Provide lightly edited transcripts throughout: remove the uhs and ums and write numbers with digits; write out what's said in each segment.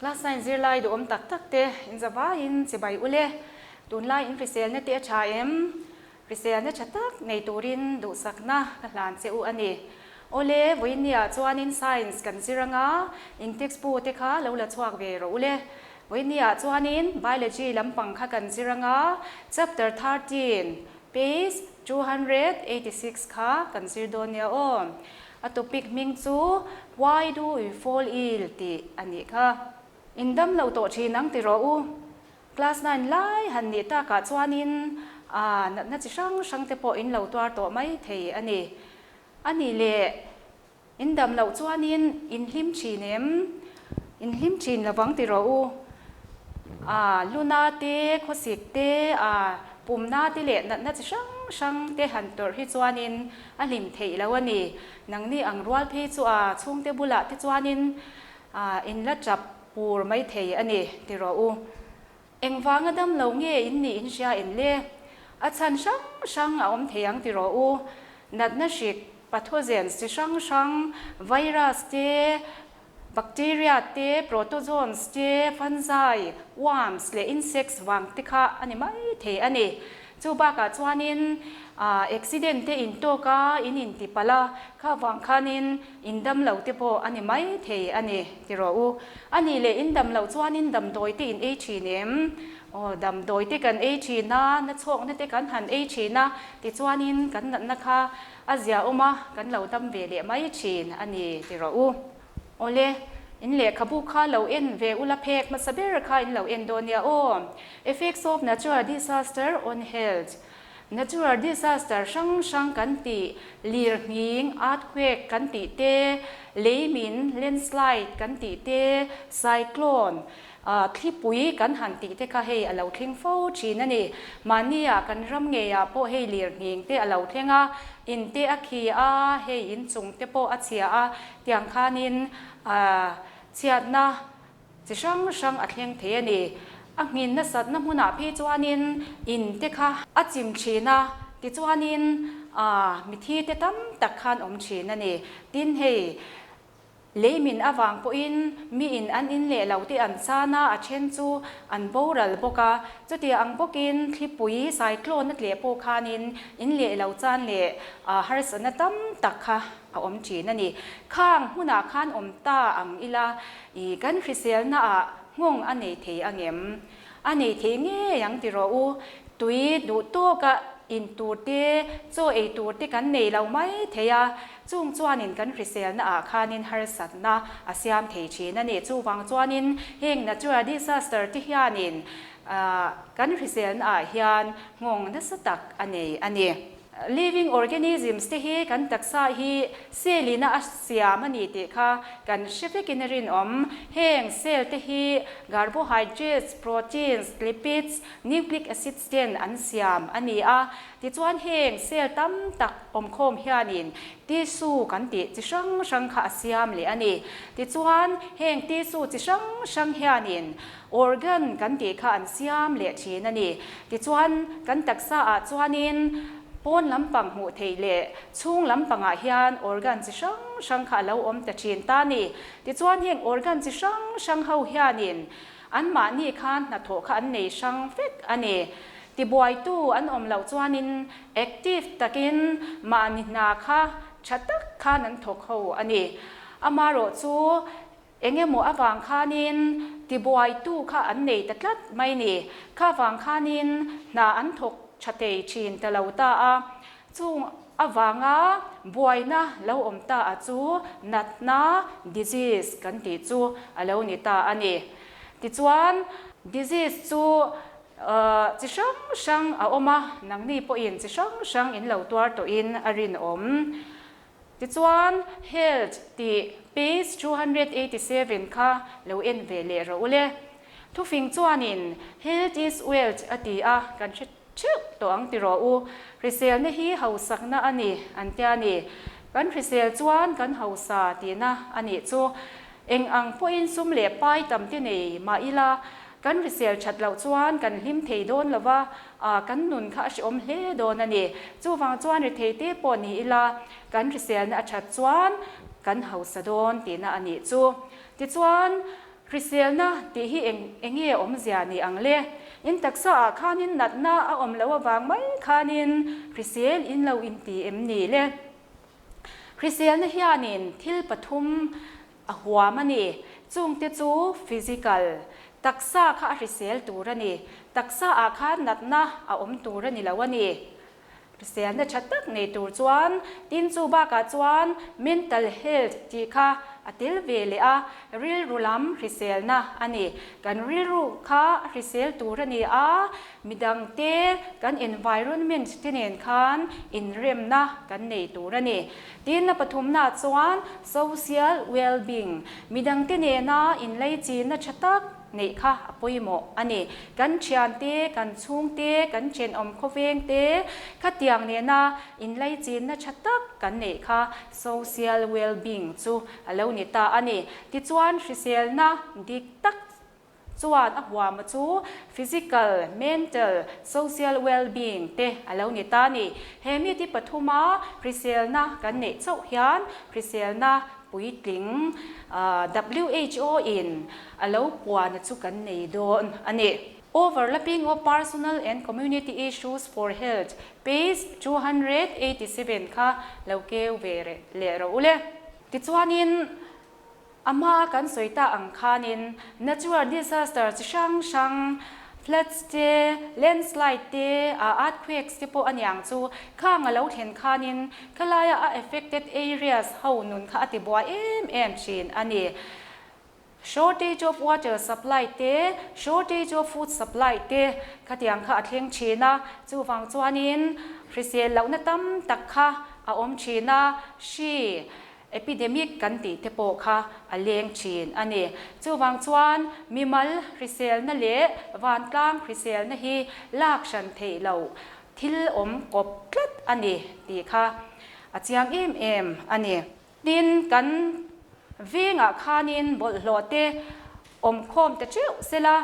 Class 9 zirlai duhawm tak tak te in zavaiin chibai ule. Tunlai in hriselna te a tha em? Hriselna tha tak nei turin duhsakna ka hlan che u a ni. Awle, vawiinniah chuanin Science kan zir anga in textbook te kha lo la chhuak ve rawh ule. Vawiinniah chuanin Biology lampang kha kan zir anga Chapter 13, page 286 kha kan zir dawn nia aw. A topic hming chu Why do we fall ill tih a nih kha. In dam lo tawh thin ang ti rawh u. Class 9 lai han nih takah chuanin aa natna chi hrang hrang te pawh in lo tuar tawh mai thei a ni. A nih leh in dam loh chuanin in hlim thin em? In hlim thin lovang ti rawh u. Aa luna te, khawsik te, aa pumna te leh natna chi hrang hrang te han tawrh hi chuanin a hlim theih lo a ni. Nangni ang rual phei chu aa chhungte bulah te chuanin aa in la chap Pur mai thei a ni, ti rawh u. Engvanga dam lo nge in nih in hria in le? A chhan hrang hrang a awm thei ang ti rawh u. Natna hrik, pathogens chi hrang hrang, virus te, bacteria te, protozoans te, fungi, worms leh insects vang te kha a ni mai thei a ni. Chu bakah chuanin accident te in tawk a, in inti palh a, kha vang khanin In dam lo te pawh a ni mai thei a ni, ti rawh u. A nih leh in dam loh chuan in damdawi te in ei thin em? Aw, damdawi te kan ei thin a, na chhawkna te kan han ei thin a, tichuanin kan natna kha a zia awm a, kan lo dam ve leh mai thin a ni, ti rawh u. Awle, in lehkhabu kha lo en ve ula phek hmasa ber kha in lo en dawn nia aw. Effects of natural disaster on health. Natural disaster hrang hrang kan tih, lirnghing, earthquake, kan tih te, leimin, landslide, kan tih te, cyclone, thlipui kan han tih te kha hei a lo thleng fo thin a ni. Mahnia kan ram ngeiah pawh hei lirnghing te a lo thleng a, in te a khi a, hei inchung te pawh a chhia a, tiang khanin chhiatna Chi hrang hrang a thleng thei a ni. A nghin nasatna hmunah phei chuanin in te kha a chim thin a, tichuanin aa mithi te tam tak khan awm thin a ni. Tin hei, lei min avang pawhin mi in an in leh lo te an chan a, a then chu an boral bawk a. Chutia ang bawkin thlipui cyclone a tleh pawh khanin in leh lo chan leh harsatna tam tak kha a awm thin a ni. Khang hmunah khan awm ta ang ila I kan hriselna ah nghawng a nei thei angem? A nei thei ngei ang ti rawh u. Tui duh tawka in tur te, chaw ei tur te kan nei lo mai thei a, chung chuanin kan hriselna ah khanin harsatna a siam thei thin a ni. Chuvang chuanin heng natural disaster te hianin kan hriselna ah hian nghawng nasa tak a nei a ni. Living organisms te hi kan taksa hi cell ina a siam a ni tih kha kan hre vekin a rinawm. Heng cell te hi carbohydrates, proteins, lipids, nucleic acids ten an siam a ni a. Tichuan heng cell tam tak awmkhawm hianin tissue kan tih chi hrang hrang kha a siam leh a ni. Tichuan heng tissue chi hrang hrang hianin Organ kan tih kha an siam leh thin a ni. Tichuan, kan taksa ah chuanin pawn lampang hmuh theih leh chhung lampangah hian organ chi hrang hrang kha a lo awm ta thin ta a ni. Tichuan, heng organ chi hrang hrang ho hianin anmahni khan hnathawh kha an nei hrang vek a ni. Tibuaitu an awm loh chuanin active takin mahni hna kha tha tak khan an thawk ho a ni. Amaherawh chu Eng emaw avang khanin tibuaitu kha an nei ta tlat mai ni. Kha vang khanin hna an thawk tha thei thin ta lo ta a. Chung avanga buaina lo awm ta a chu natna, disease, kan tih chu a lo ni ta a ni. Tichuan, disease chu chi hrang hrang a awm a, nangni pawhin chi hrang hrang in lo tuar tawhin a rinawm. Tichuan, Health tih page 287 kha lo en ve leh rawh u le. Thufing chuanin Health is wealth a ti a, kan hre theuh tawh ang ti rawh u. Hriselna hi hausakna a ni an tia ni. Kan hrisel chuan kan hausa tihna a nih chu. Eng ang pawhin sum leh pai tam te nei mah ila, kan hrisel that loh chuan kan hlim thei dawn lo va, kan nun kha a hrehawm hle dawn a ni. Chuvang chuan rethei te pawh ni ila, kan hriselna a that chuan kan hausa dawn tihna a nih chu. Tichuan, Hriselna tih hi eng enge awmzia ni ang le? In taksa ah khanin natna a awm loh avang mai khanin hrisel in lo inti em ni le? Hriselna hianin thil pathum a huam a ni. Chungte chu physical, taksa kha a hrisel tur a ni. Taksa ah khan natna a awm tur a ni lo a ni. Hriselna tha tak nei tur chuan tin chu bakah chuan mental health tih kha a tel ve leh a, rilru lam hriselna a ni. Kan rilru kha a hrisel tur a ni a, midangte kan environment te nen khan inremna kan nei tur a ni. Tin a pathumnaah chuan social well-being, midangte nena inleichina tha tak, neih kha a pawimawh a ni. Kan thiante, kan chhungte, kan thenawm khawvengte khatiang nena inlaichinna tha tak kan neih kha social well-being chu a lo ni ta a ni. Tichuan hriselna dik tak chuan a huama chu physical, mental, social well-being te a lo ni ta a ni. He mite pathuma hriselna kan neih chauh hian hriselna puitling WHO in a lo puana chu kan nei dawn a ni. Overlapping of personal and community issues for health, page 287 kha lo keu ve leh rawh u le. Tichuanin a hmaa kan sawi ta ang khanin natural disaster chi hrang hrang Floods te, landslide te, earthquakes te pawh a niang chu khang a lo thlen khanin khalaia a affected areas ho nun kha a ti buai em em thin a ni. Shortage of water supply te, shortage of food supply te khatiang kha a thleng thin a, chuvang chuanin hrisel lohna tam tak kha a awm thin a, hri Epidemic kan tih te pawh kha a leng thin a ni. Chuvang chuan mimal hriselna leh vantlang hriselna hi lak hran theih loh thil awm kawp tlat a ni tih kha a chiang em em a ni. Tin, kan vengah khanin bawlhhlawh te awm khawm ta teuh sela,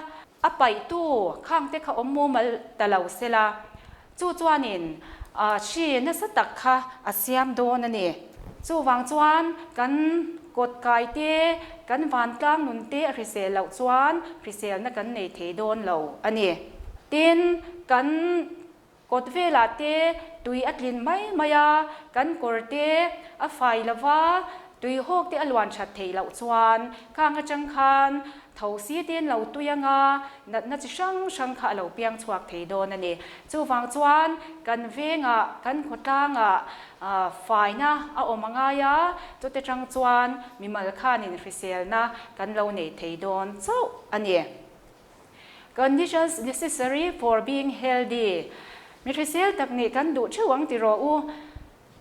a paihtu khangte kha awm mumal ta lo sela, Chu chuanin hri nasa tak kha a siam dawn a ni. Chuvang chuan kan kawt kai te, kan vantlang nun te a hrisel loh chuan hriselna kan nei thei dawn lo a ni. Tin, kan kawt velah te tui a tlin mai mai a, kan kawr te a fai lo va, tui hawk te a luan that theih loh chuan khang atang khan Tho si tin lo tui anga natna chi hrang hrang kha a lo piang chhuak thei dawn a ni. Chuvang chuan kan vengah, kan khawtlangah faina a awm a ngai a, chute tang chuan mimal khanin hriselna kan lo nei thei dawn chauh a ni. Conditions necessary for being healthy, Mi hrisel tak nih kan duh theuh ang ti rawh u.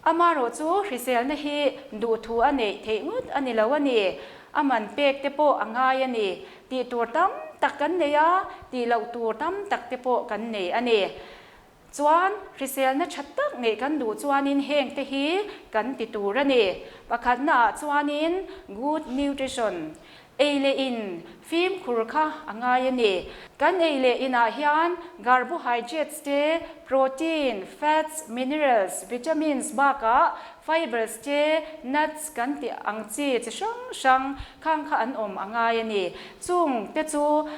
Amarawh chu hriselna hi duhthu a neih theih ngawt a ni lo a ni. A man pek te pawh a ngai a ni. Tih tur tam tak kan nei a, tih loh tur tam tak te pawh kan nei a ni. Chuan hriselna tha tak neih kan duh chuanin heng te hi kan ti tur a ni. Pakhatnaah chuanin good nutrition, Ei leh in fimkhur kha a ngai a ni. Kan ei leh inah hian carbohydrates te, protein, fats, minerals, vitamins bakah fibers te, nuts kan tih ang chi chi hrang hrang khang kha an awm a ngai a ni. Chung te chu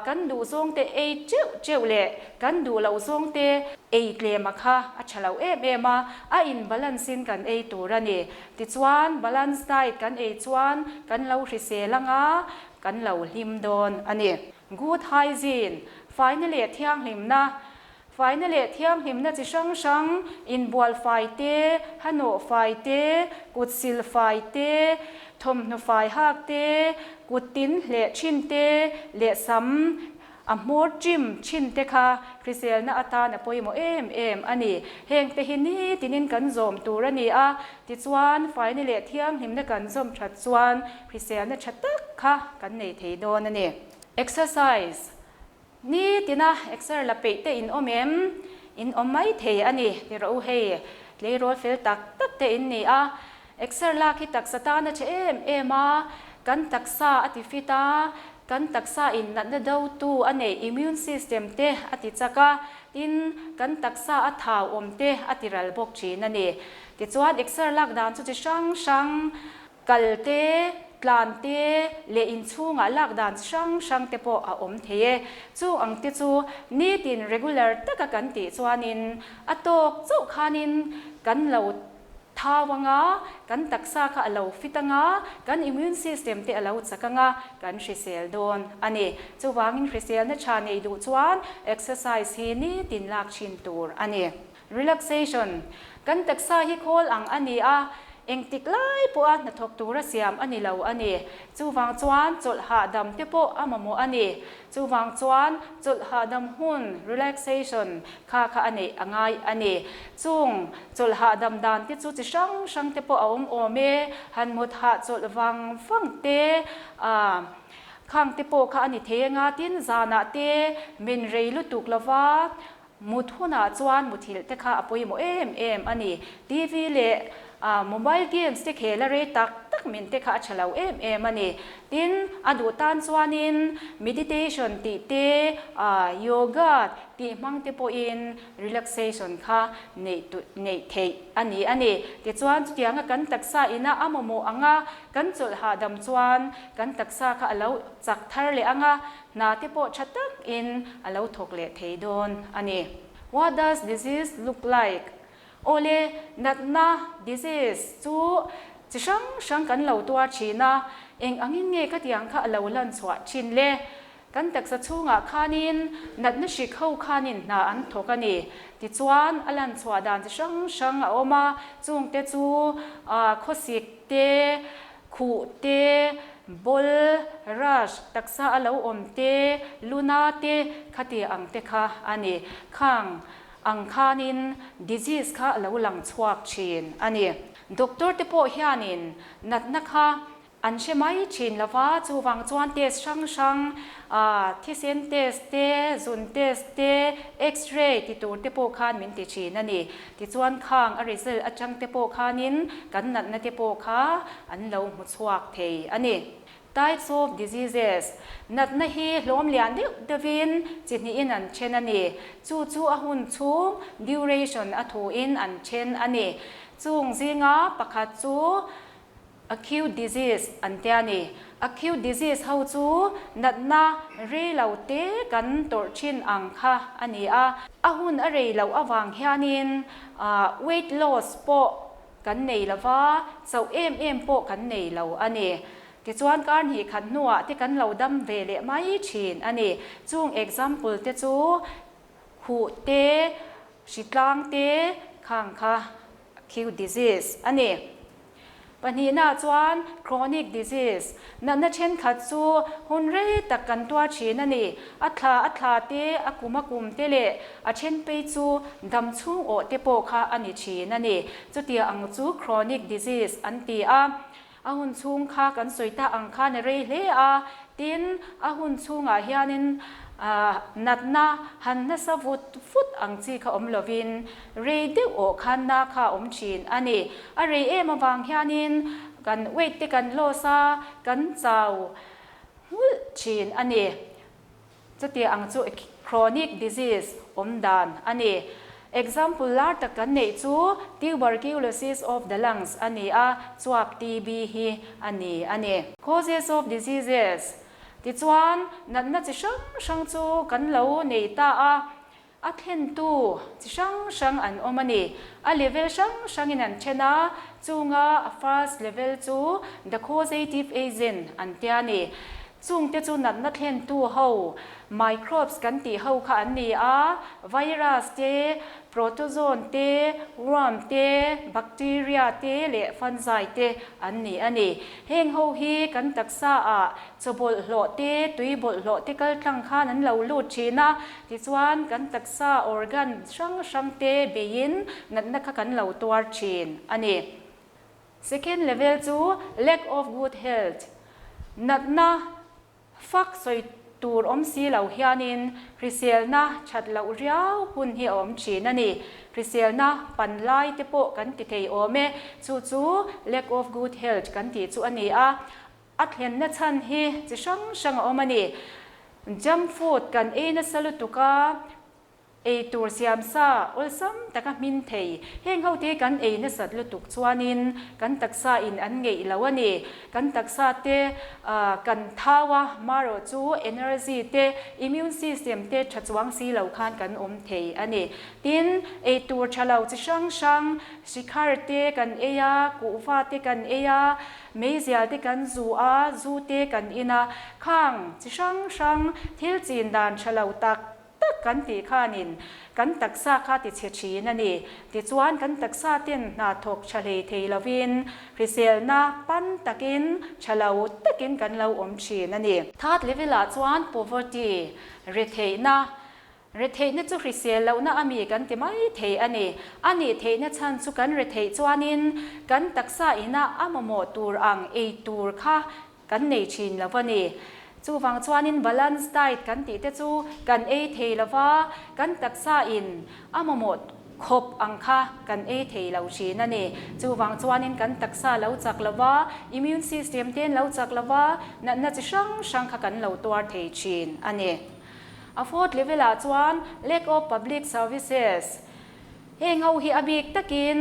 kan duh zawng te ei teuh teuh leh kan duh loh zawng te ei tlema kha a tha lo em em a, a in balance in kan ei tur a ni. Tichuan, balance diet kan ei chuan kan lo hrisel anga kan lo hlim dawn a ni. Good hygiene, faina leh thianghlimna, Faina leh thianghlimna chi hrang hrang, inbual fai te, hanawh fai te, kut sil fai te, thawmhnaw fai hak te, kut tin hleh thin te leh sam A hmawr trim thin te kha hriselna atan a pawimawh em em a ni. Heng te hi nitinin kan zawm tur a ni a, tichuan faina leh thianghlimna kan zawm that chuan hriselna tha tak kha kan nei thei dawn a ni. Exercise, Nitina exer la peih te in awm em? In awm mai thei a ni ti rawh u hei, tleirawl fel tak tak te in ni a. Exer lak hi taksa tan a tha em em a, kan taksa a ti fit a, Kan taksa in natna dotu a neih immune system te a ti chak a, tin, kan taksa a thau awm te a ti ral bawk thin a ni. Tichuan exer lak dan chu chi hrang hrang, kal te, tlan te leh inchhungah lak dan chi hrang hrang te pawh a awm thei e. Chung ang te chu nitin regular taka kan tih chuanin a tawk chauh khanin kan lo thau anga, kan taksa kha a lo fit anga, kan immune system te a lo chak anga, kan hrisel dawn a ni. Chuvangin hriselna tha nei duh chuan exercise hi nitin lak thin tur a ni. Relaxation, Kan taksa hi khawl ang a ni a, engtik lai pawha hnathawk tura siam a ni lo a ni. Chuvang chuan chawlh hahdam te pawh a mamawh a ni. Chuvang chuan chawlh hahdam hun, relaxation, kha kha a neih a ngai a ni. Chung chawlh hahdam dan te chu chi hrang hrang te pawh a awm awm e, han mut hahchawlh vang vang te, ah, khang te pawh kha a ni thei anga, tin zanah te men rei lutuk lova, Mut hunah chuan muthilh te kha a pawimawh em em a ni. TV leh mobile games te khel a rei tak tak min te kha a tha lo em em a ni. Tin, a duh tan chuanin meditation tih te, yoga tih hmang te pawhin relaxation kha neih neih theih a ni a ni. Tichuan chutianga kan taksa ina a mamawh anga kan chawlh hahdam chuan kan taksa kha a lo chak thar leh anga Hna te pawh tha tak in a lo thawk leh thei dawn a ni. What does disease look like? Awle, natna, disease, chu chi hrang hrang kan lo tuar thin a, eng angin nge ka tiang kha a lo lan chhuah thin le? Kan taksa chhungah khanin natna hrik ho khanin hna an thawk a ni. Tichuan, a lan chhuah dan chi hrang hrang a awm a, chungte chu khawsik te, Khuh te, bawl, rash, taksa a lo awm te, luna te khati ang te kha a ni. Khang ang khanin disease kha a lo lang chhuak thin a ni. Doctor te pawh hianin natna kha an hre mai thin lo va, chuvang chuan test hrang hrang, thisen test te, zun test te, x-ray ti tur te pawh khan min ti thin a ni. Tichuan khang a result atang te pawh khanin kan natna te pawh kha an lo hmu chhuak thei a ni. Types of diseases, Natna hi hlawm lian deuh deuhin chi hnihin an then a ni. Chu chu a hun chhung, duration, a thuin an then a ni. Chung zinga pakhat chu Acute disease an tia ni. Acute disease ho chu natna rei lo te kan tawrh thin ang kha a ni a. A hun a rei loh avang hianin weight loss pawh kan nei lo va, chauh em em pawh kan nei lo a ni. Tichuan kar hnih khat hnuah te kan lo dam ve leh mai thin a ni. Chung example te chu khuh te, hritlang te khang kha acute disease a ni. Pahnihna chuan chronic disease, natna thenkhat chu hun rei tak kan tuar thin a ni. A thla a thla te, a kum a kum te leh a then phei chu dam chhung awh te pawh kha a ni thin a ni. Chutia ang chu chronic disease an ti a. A hun chhung kha kan sawi ta ang khan a rei hle a, tin a hun chhungah hianin natna han nasa vut vut ang chi kha awm lovin rei deuh awh khan na kha a awm thin a ni. A rei em avang hianin kan weight te kan loss a, kan chau nghulh thin a ni. Chuti ang chu chronic disease awm dan a ni. Example lar tak kan neih chu tuberculosis of the lungs a ni a, chuap TB hi a ni a ni. Causes of diseases tichuan natna chi hrang hrang chu kan lo nei ta a, a thlentu chi hrang hrang an awm a ni. A level hrang hrangin an then a, chunga a first level chu the causative agent an tia a ni. Chungte chu natna thlentu ho, microbes kan tih ho kha an ni a, virus te, protozoan te, worm te, bacteria te leh fungi te an ni a ni. Heng ho hi kan taksa ah chaw bawlhhlawh te, tui bawlhhlawh te kal tlang khan an lo lut thin a, tichuan kan taksa organ hrang hrang te beiin natna kha kan lo tuar thin a ni. Second level chu lack of good health, natna fak sawi tur awm si lo hianin hriselna that loh riau hun hi a awm thin a ni. Hriselna pan lai te pawh kan ti thei awm e, chu chu lack of good health kan tih chu a ni a. A thlenna chhan hi chi hrang hrang a awm a ni. Junk food kan ei nasa lutuk a. Ei tur siam sa awlsam taka hmin thei. Heng ho te kan ei nasat lutuk chuanin kan taksa in an ngeih lo a ni. Kan taksa te kan thau a, marawh chu energy te, immune system te tha chuang si lo khan kan awm thei a ni. Tin, ei tur tha lo chi hrang hrang, sikhar te kan ei a, kuhva te kan ei a, meizial te kan zu a, zu te kan in a, khang chi hrang hrang thil chin dan tha lo tak tak kan tih khanin kan taksa kha ti chhe thin a ni. Tichuan kan taksa ten hna thawk tha hlei thei lovin hriselna pan takin tha lo takin kan lo awm thin a ni. Third level ah chuan poverty, retheihna, retheihna chu hrisel lohna a mi kan ti mai thei a ni. A nih theihna chhan chu kan retheih chuanin kan taksa ina a mamawh tur ang ei tur kha Kan nei thin lo a ni. Chuvang chuanin balance diet kan tih te chu kan ei thei lo va, kan taksa in a mamawh khawp ang kha kan ei thei lo thin a ni. Chuvang chuanin kan taksa lo chak lo va, immune system te an lo chak lo va, natna chi hrang hrang kha kan lo tuar thei thin a ni. A fourth level ah chuan lack of public services. Heng ho hi a bik takin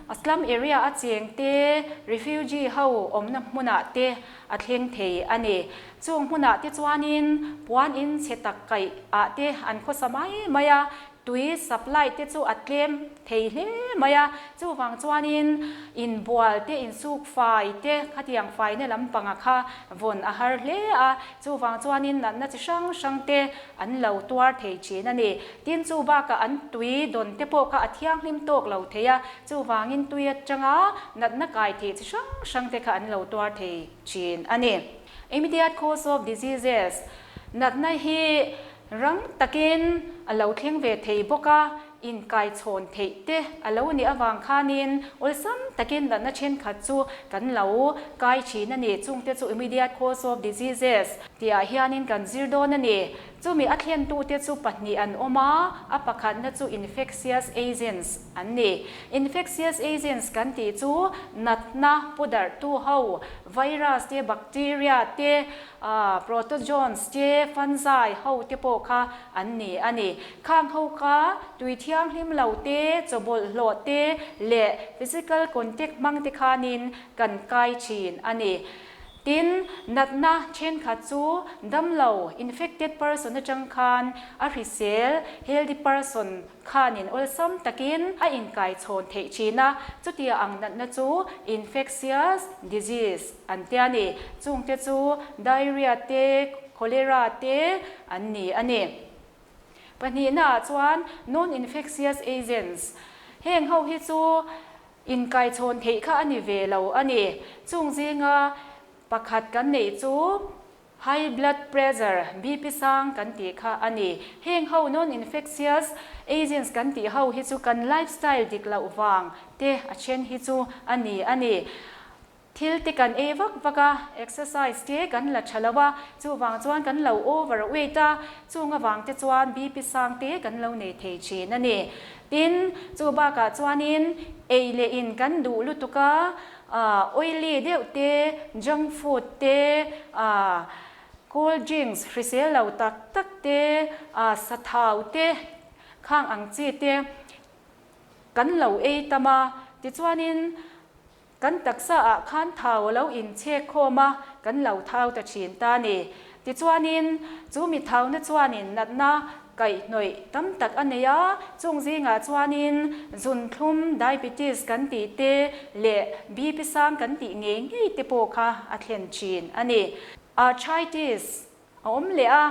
a slum area a cheng te, refugee ho awmna hmunah te a thleng thei a ni. Chung hmunah te chuanin puan in chhe tak kaih ah te an khawsa mai mai a, tui supply te chu a tlem thei hle mai a, chuvang chuanin inbual te, insuk fai te khatiang faina lampanga kha vawn a har hle a, chuvang chuanin natna chi hrang hrang te an lo tuar thei thin a ni. Tin, chu bakah an tui dawn te pawh kha a thianghlim tawk lo thei a, chuvangin tui atanga natna kai theih chi hrang hrang te kha an lo tuar thei thin a ni. Immediate cause of diseases, Natna hi rang takin a lo thleng ve thei bawk a, inkaichhawn theih te a lo nih avang khanin awlsam takin natna thenkhat chu kan lo kai thin a ni. Chungte chu immediate cause of diseases tihah hianin kan zir dawn a ni. Chumi a thlentute chu pahnih an awm a, a pakhatna chu infectious agents an ni. Infectious agents kan tih chu natna pu darhtu ho, virus te, bacteria te, protozoans te, fungi ho te pawh kha an ni a ni. Khang ho kha tui thianghlim lo te, chawbawlhhlawh te leh physical contact hmang te khanin kan kai thin a ni. Tin, natna thenkhat chu damlo, infected person, atang khan a hrisel, healthy person, khanin awlsam takin a inkaichhawn theih thin a, chutia ang natna chu infectious disease an tia ni. Chungte chu diarrhea te, cholera te an ni a ni. Pahnihnaah chuan non-infectious agents, heng ho hi chu Inkaichhawn theih kha a ni ve lo a ni. Chung zinga pakhat kan neih chu High Blood Pressure, BP sang kan tih kha a ni. Heng ho non-infectious agents kan tih ho hi chu kan lifestyle dik loh vang te a then hi chu a ni a ni. Thil te kan ei vak vak a, exercise te kan la tha lo a, chuvang chuan kan lo over weight a, chung avang te chuan BP sang te kan lo nei thei thin a ni. Tin, chu bakah chuanin ei leh in kan duh lutuk a, oily deuh te, junk food te, cold drinks hrisel lo tak tak te, sathau te, khang ang chi te kan lo ei tam a, tichuanin Kan taksa ah khan thau a lo inchhek khawm a, kan lo thau ta thin ta ni. Tichuanin, chu mi thauna chuanin natna kaihhnawih tam tak a nei a, chung zingah chuanin zunthlum, diabetes, kan tih te leh BP sang kan tih ngei ngei te pawh kha a thlen thin a ni. Arthritis a awm leh a,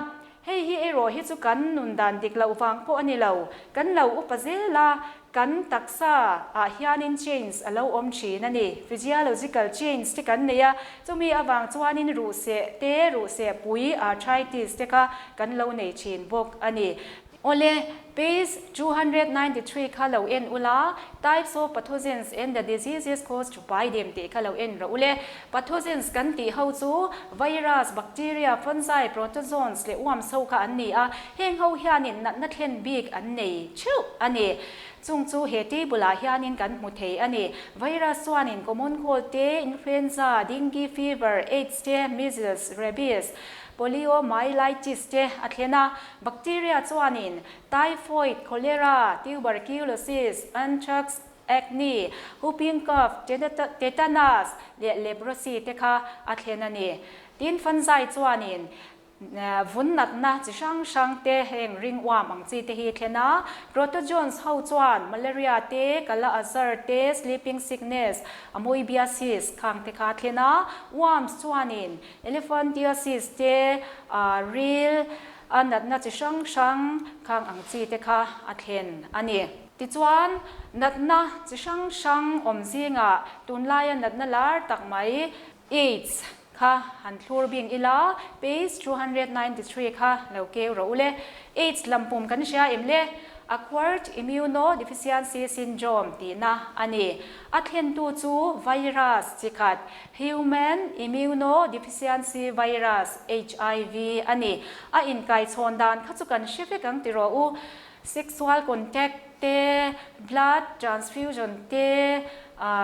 hei hi erawh hi chu kan nun dan dik loh vang pawh a ni lo, kan lo upa zel a, kan taksa ah hianin change a lo awm thin a ni, physiological change te kan nei a, chumi avang chuanin ruhseh te, ruhseh pui, arthritis te kha kan lo nei thin bawk a ni. Awle, page 293 kha lo en ula, Types of pathogens and the diseases caused by them tih kha lo en rawh ule. Pathogens kan tih ho chu virus, bacteria, fungi, protozoans leh worms ho kha an ni a, heng ho hianin natna thlen bik an nei theuh a ni. Chung chu he table ah hianin kan hmu thei a ni. Virus chuanin common cold te, influenza, dengue fever, aids te, measles, rabies. Poliomyelitis te a thlen a, bacteria chuanin typhoid, cholera, tuberculosis, anthrax, acne, whooping cough, tetanus leh leprosy te kha a thlen a ni. Tin, fungi chuanin Vun natna chi hrang hrang te heng ringworm ang chi te hi thlen a, protozoans ho chuan malaria te, kala azar te, sleeping sickness, amoebiasis khang te kha thlen a, worms chuanin elephantiasis te, ril a natna chi hrang hrang khang ang chi te kha a thlen a ni. Tichuan, natna chi hrang hrang awm zingah tunlaia natna lar tak mai AIDS kha han thlur bing ila, page 293 kha lo keu rawh u le. AIDS lampum kan hria em le? Acquired Immunodeficiency Syndrome tihna a ni. A thlentu chu virus chi khat, Human Immunodeficiency Virus, HIV, a ni. A inkaichhawn dan kha chu kan hre vek ang ti rawh u. Sexual contact te, blood transfusion te,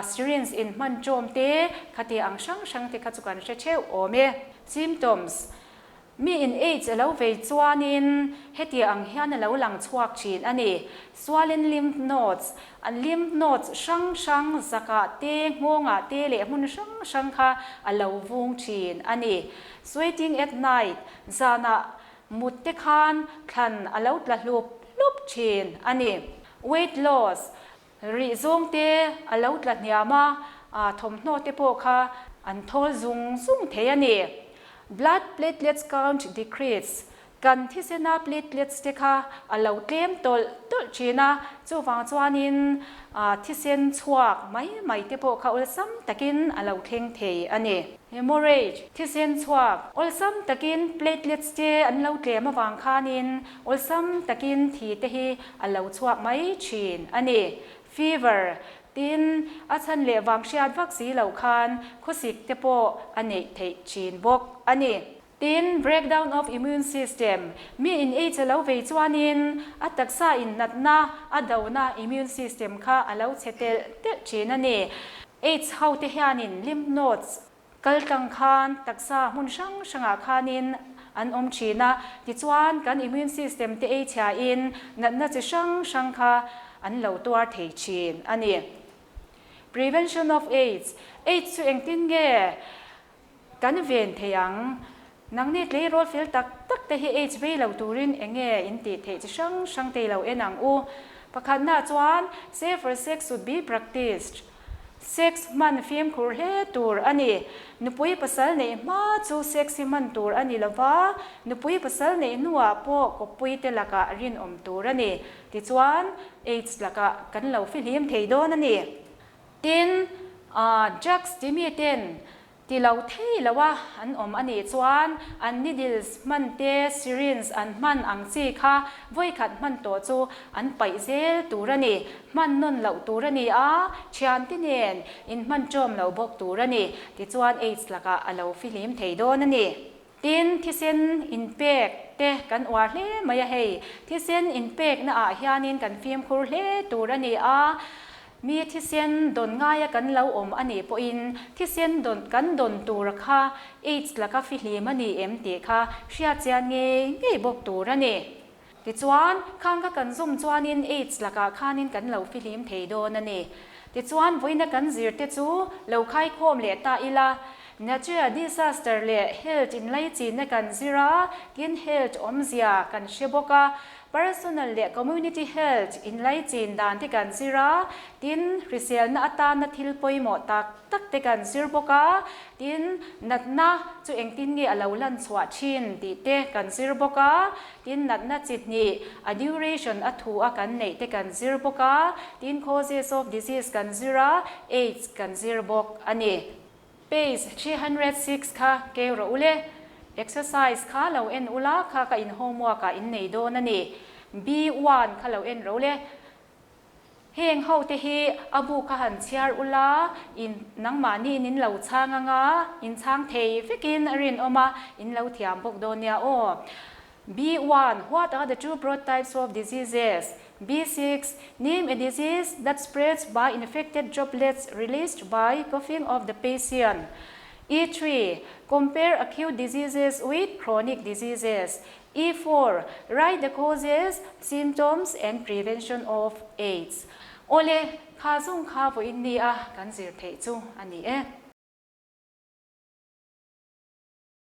syringe in hman ṭawm te, khati ang hrang hrang te kha chu kan hre theuh awm e. Symptoms, Mi in AIDS a lo vei chuanin heti ang hian a lo lang chhuak thin a ni. Swollen lymph nodes, An lymph nodes hrang hrang zakah te, nghawngah te leh hmun hrang hrang kha a lo vung thin a ni. Sweating at night, Zanah Mut te khan thlan a lo tla hlup hlup thin a ni. Weight loss, Rih zawng te a lo tla hniam a, thawmhnaw te pawh kha an thawl zung zung thei a ni. Blood platelets count decrease, Kan thisena platelets te kha a lo tlem tawlh tawlh thin a, chuvang chuanin thisen chhuak mai mai te pawh kha awlsam takin a lo thleng thei a ni. Hemorrhage, thisen chhuak, awlsam takin platelets te an lo tlem avang khanin awlsam takin thi te hi a lo chhuak mai thin a ni. Fever, tin a chhan leh vang hriat vak si loh khan khawsik te pawh a neih theih thin bawk a ni. Tin, breakdown of immune system, mi in ei che lo vei chuanin a taksa in natna a dona immune system kha a lo chhe telh telh thin a ni. Aids ho te hianin lymph nodes kal tlang khan taksa hmun hrang hrangah khanin an awm thin a, tichuan kan immune system te ei chhiain natna chi hrang hrang kha an lo tuar thei thin a ni. Prevention of AIDS, AIDS chu engtin nge Kan ven thei ang. Nangni tleirawl fel tak tak te hi AIDS vei lo turin eng nge in tih theih chi hrang hrang te i lo en ang u. Pakhatna chuan safer sex should be practiced. Sex hman fimkhur hle tur a ni. Nupui pasal neih hma chu sex hi hman tur a ni lova, nupui pasal neih hnuah pawh kawppui te lakah rinawm tur a ni. Tichuan AIDS lakah kan lo fihlim thei dawn a ni. Tin, drugs ti mi ten ti lo thei lo a an awm a nih chuan an needles hman te, syringe an hman ang chi kha vawikhat hman tawh chu an paih zel tur a ni. Hman nawn loh tur a ni a, thiante nen inhman ṭawm lo bawk tur a ni. Tichuan AIDS lakah a lo fihlim thei dawn a ni. Tin, thisen inpek te kan uar hle mai a hei. Thisen inpekna ah hianin kan fimkhur hle tur a ni a, mi thisen dawn ngaia kan lo awm a nih pawhin thisen dawn kan dawn tur kha AIDS laka fihlim a ni em tih kha hriatchian ngei ngei bawk tur a ni. Tichuan, khang kha kan zawm chuanin AIDS lakah khanin kan lo fihlim thei dawn a ni. Tichuan, vawiina kan zirte chu lo khaikhawm leh ta ila, Natural disaster leh health inlaichinna kan zir a, tin health awmzia kan hre bawk a, personal leh community health inlaichin dan te kan zir a, tin hriselna atana thil pawimawh tak tak te kan zir bawk a, tin natna chu engtin nge a lo lan chhuah thin tih te kan zir bawk a, tin natna chi hnih a duration a thu a kan neih te kan zir bawk a, tin causes of disease kan zir a, AIDS kan zir bawk a ni. Page 306 kha keu rawh u le. Exercise kha lo en ula kha ka in homework ah in nei dawn a ni. B1 kha lo en rawh u le. Heng ho te hi a bu kha han chhiar ula in nangmahni in in lo chhang anga in chhang thei vekin a rinawm a, in lo thiam bawk dawn nia aw. B1 What are the two broad types of diseases? B6 Name a disease that spreads by infected droplets released by coughing of the patient. E3, Compare acute diseases with chronic diseases. E4, Write the causes, symptoms and prevention of AIDS. Awle, kha zawng kha vawiin ni a kan zir theih chu a ni e.